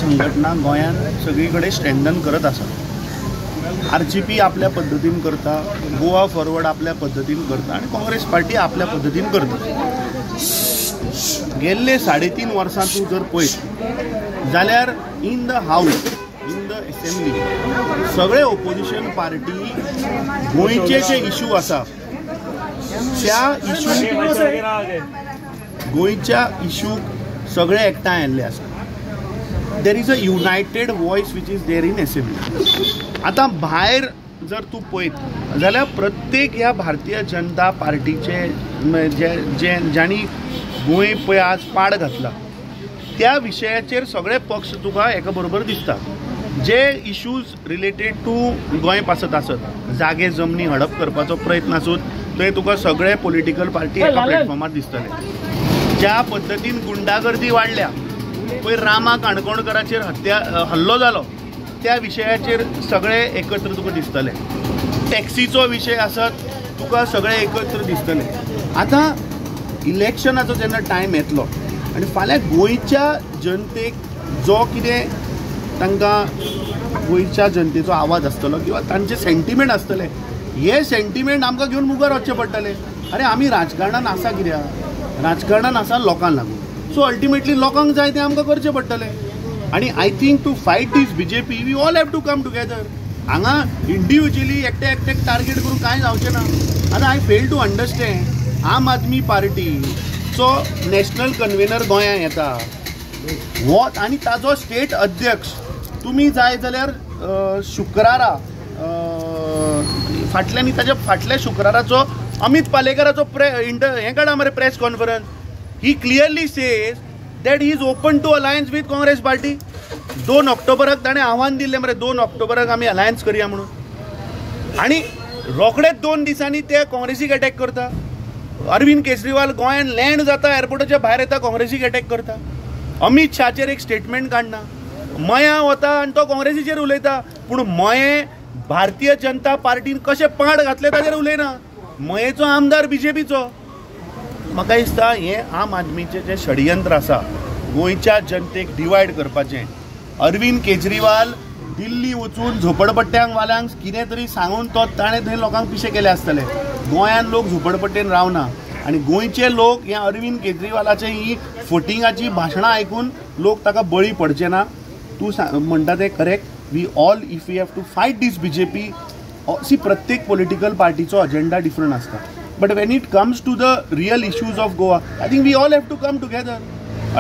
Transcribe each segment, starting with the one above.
संघटना गोंयांत सगळी कडेन स्ट्रेंथन करत आसा. RGP आपल्या पद्दतीन करता, गोवा फॉरवर्ड आपल्या पद्दतीन करता आनी काँग्रेस पार्टी आपल्या पद्दतीन करता. गेल्ले 3.5 वर्सां तूं जर पळयत जाल्यार in the house, in the assembly सगळे ओपोजिशन पार्टी गोंयचे जे इशू आसा त्या इशू गोंयच्या इशूक सगळे एकठांय आयिल्ले आसा. There is a united voice which is there in assembly. आतां भायर जर तूं पळयत जाल्यार प्रत्येक ह्या भारतीय जनता पार्टीचे जे जे जांणी गोंय पळय आज पाड घातला त्या विशयाचेर सगळे पक्ष तुका एका बरोबर दिसता. जे इश्यूज रिलेटेड टू गोंय पासत आसत, जागे जमनी हडप करपाचो प्रयत्न आसूं, थंय तुका सगळे पॉलिटिकल पार्टी एका प्लॅटफॉर्मार दिसतले. ज्या पद्दतीन गुंडागर्दी वाडल्या, पयर रामा काणकोणकराचेर हल्लो जालो त्या विशयाचेर सगळे एकत्र तुका दिसतले. टॅक्सीचो विशय आसत तुका सगळे एकत्र दिसतले. आतां इलेक्शनाचो जेन्ना टायम येतलो आनी फाल्यां गोंयच्या जनतेक जो कितें तांकां गोंयच्या जनतेचो आवाज आसतलो किंवा तांचे सेंटिमेंट आसतले, हे सेंटिमेंट आमकां घेवन मुखार वचचें पडटलें. अरे आमी राजकारणान आसा कित्याक? राजकारणान आसा लोकांक लागून. सो अल्टिमेटली लोकांक जाय तें आमकां करचें पडटलें. आनी I think to fight this BJP we all have to come together. हांगा इंडिविज्युअली एकटे एकट्याक टार्गेट करून कांय जावचें ना. आतां I fail to understand Aam Aadmi पार्टीचो national convener गोंयांत येता हो आनी ताजो स्टेट अध्यक्ष तुमी जाय जाल्यार शुक्रारा फाटल्यान ताच्या फाटल्या शुक्राराचो अमित पालेकराचो हें काडा मरे press conference. He clearly says that he is open to alliance with Congress party. 2 ऑक्टोबराक ताणें आव्हान दिल्लें मरे, 2 ऑक्टोबराक आमी अलायन्स करया म्हणून, आनी रोखडेच 2 दिसांनी ते काँग्रेसीक अटॅक करता. अरविंद केजरीवाल गोंयांत लँड जाता, एअरपोर्टाच्या भायर येता, काँग्रेसीक अटॅक करता. अमित शाहचेर एक स्टेटमेंट काडना, मयां वता आनी तो काँग्रेसीचेर उलयता, पूण मयें भारतीय जनता पार्टीन कशें पाड घातलें ताचेर उलयना. मयेचो आमदार बीजेपीचो. म्हाका दिसता हें आम आदमीचें जें षडयंत्र आसा गोंयच्या जनतेक डिवायड करपाचें. अरविंद केजरीवाल दिल्ली वचून झोपडपट्ट्यांक वाल्यांक कितें तरी सांगून तो ताणें थंय लोकांक पिशे केले आसतले. गोंयांत लोक झोपडपट्टेन रावना आनी गोंयचे लोक ह्या अरविंद केजरीवालाचे ही फटिंगाची भाशणां आयकून लोक ताका बळी पडचे ना. तूं म्हणटा तें correct. We all if we have to fight this BJP. See प्रत्येक पॉलिटिकल पार्टीचो अजेंडा डिफरंट आसता, but when it comes to the real issues of Goa I think we all have to come together.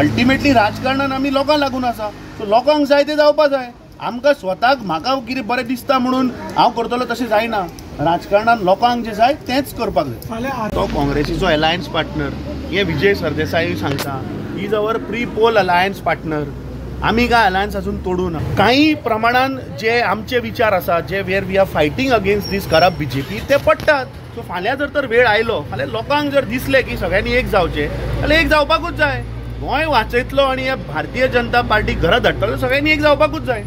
Ultimately राजकारणान आमी लोकांक लागून आसा, so लोकांक जाय तें जावपा जाय. आमकां स्वताक म्हाका कितें बरें दिसता म्हणून हांव करतलो तशें जायना. राजकारणान लोकांक जें जाय तेंच करपाक जाय. तो काँग्रेसीचो अलायन्स पार्टनर हें विजय सरदेसाय सांगता, is our pre poll alliance partner. आमी काय अलायन्स अजून तोडूं ना. कांय प्रमाणान जे आमचे विचार आसा, जे where we are fighting against this corrupt BJP ते पडटात. सो फाल्यां जर तर वेळ आयलो, फाल्यां लोकांक जर दिसलें की सगळ्यांनी एक जावचें जाल्यार एक जावपाकूच जाय. गोंय वाचयतलो आनी भारतीय जनता पार्टी घरा धाडटलो, सगळ्यांनी एक जावपाकूच जाय.